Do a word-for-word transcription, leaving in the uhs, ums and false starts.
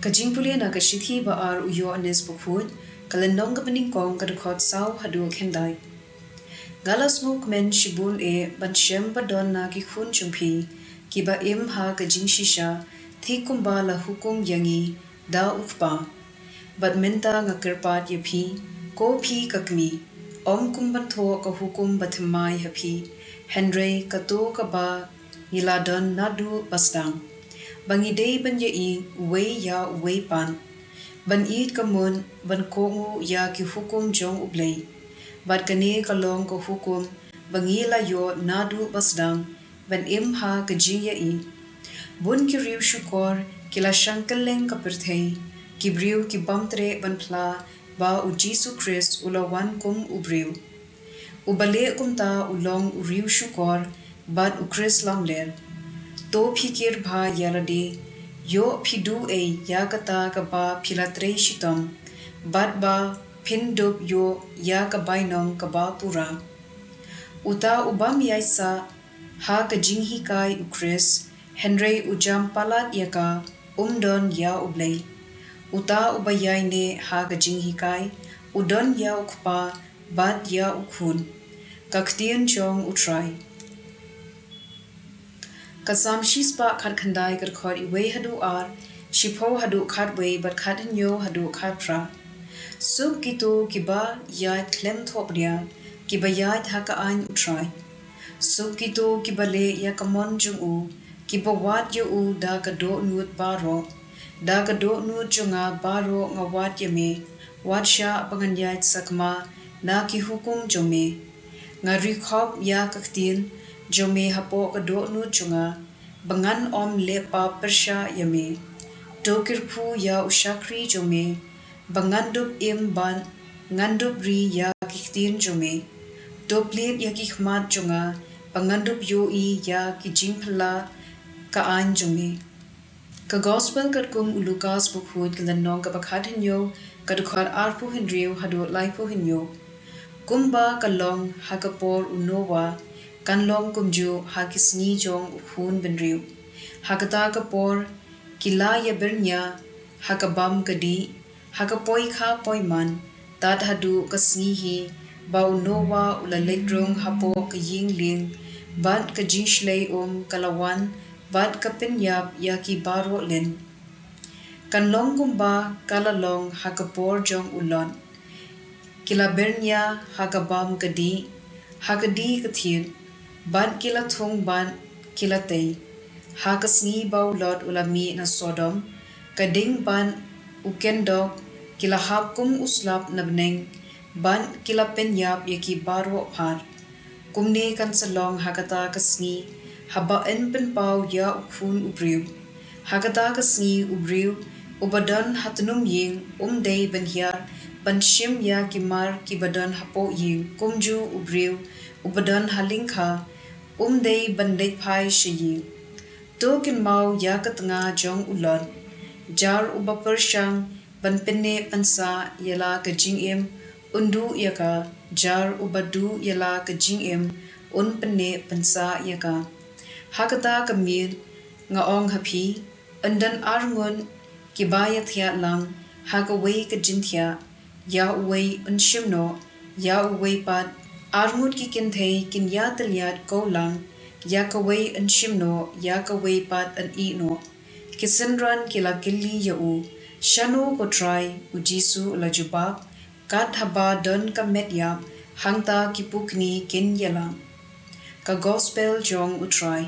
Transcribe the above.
Ka jingpule na ka shithi ba ar u Ïoannis Bakhuid, ka lynnong kaba nyngkong, ka dkhot saw haduh khyndai. Nga la sngewkmen shibun eh ban shem ba don na ki khun jong phi kiba im ha ka jingshisha, thik kumba la hukum ïa ngi da u Kpa. Bad mynta nga kyrpad ïa phi, ko phi ka kmie, ym kum ban thoh ka hukum bathymmai ha phi, hynrei kato kaba ngi la don naduh basdang, ba ngi dei ban ïa-i uwei ïa uwei pat, ban ïeit kamut, ban kohnguh ïa ki hukum jong U Blei. Bad kane ka long ka hukum ba ngi la ïoh naduh basdang, ban im ha ka jingïa-i. Bun ki riew shukor ki la shang kylleng ka pyrthei, ki briew ki bym treh ban phla ba U Jisu Khrist u la wan kum u briew. Uba leh kumta u long u riew shukor bad u Khrist lamler. To phi kyrpad ïa lade, ïoh phi duh ei ïa kata kaba phi la trei shitom, bad ba phin dup ïoh ïa ka bainong kaba pura. Uta u bym ïaid sah ha ka jinghikai U Khrist, hynrei u jam palat ïa ka, um don ïa U Blei. Uta uba ïaineh ha ka jinghikai, u don ïa U Kpa bad ïa U Khun. Ka ktien jong U Trai. Ka Salm shispah khatkhyndai, ka dkhot iwei haduh ar, shiphew haduh khatwei, bad khathynñiew haduh khatphra. Suk kito kiba ïaid khlem thohbria, kiba ïaid ha ka aiñ U Trai. Suk kito kiba leh ïa ka mon jong u, kiba wad ïa u da ka dohnud baroh. Da ka dohnud jong nga baroh nga wad ïa me, wat shah ba ngan ïaid sakma na ki hukum jong me. Nga ri khop ïa ka ktien jong me hapoh ka dohnud jong nga, ba ngan ym leh pap pyrshah ïa me. To kyrkhu ïa u shakri jong me, ba ngan dup im bad ngan dup ri ïa ki ktien jong me. To plie ïa ki khmat jong nga, ba ngan dup ïohi ïa ki jingphylla ka aiñ jong me. Ka Gospel katkum u Lukas Bakhuid, ka lynnong kaba khathynñiew, ka dkhot arphew hynriew haduh laiphew hynñiew. Kumba ka long ha ka por u Noah, kan long kumjuh ha ki sngi jong U Khun Bynriew. Ha kata ka por ki la ïabyrngia ha ka bam ka dih, ha ka poi kha poi man, tad haduh ka sngi hi ba u Noah u la leit rung hapoh ka ïing lieng, bad ka jingshlei um ka la wan, bad ka pynïap ïa ki baroh lin. Kan long kumba ka la long ha ka por jong u Lot. Ki la byrngia ha ka bam ka dih, ha ka dih ka thied, bad ki la thung bad ki la tei. Ha ka sngi ba u Lot u la mih na Sodom, ka ding bad u kyndok ki la hap kum u slap na bneng, bad ki la pynïap ïa ki baroh pat. Kumne kan sa long ha kata ka sngi, haba yn pynpaw ïa U Khun u briew. Ha kata ka sngi u briew uba don ha tnum ïing um dei ban hiar ban shim ïa ki mar kiba don hapoh ïing, kumjuh u briew uba don ha lyngkha um dei ban leit phai sha ïing. To kynmaw ïa ka tnga jong u Lot. Jar uba pyrshang ban pynneh pynsah ïa la ka jingim, un duh ïa ka, jar uba duh ïa la ka jingim, un pynneh pynsah ïa ka. Ha kata ka miet, nga ong ha phi, yn don arngut kiba ïathiah lang ha kawei ka jingthiah, ïa uwei un shim noh, ïa uwei pat. Arngut ki kynthei kin ïatylliat kawei lang, ïa kawei un shim noh, ïa kawei pat un ïeh noh. Ki synran ki la kylli ïa u, shano ko Trai? U Jisu u la jubab, kat haba don ka met ïap, hangta ki pukni kin ïalang. Ka Gospel jong U Trai.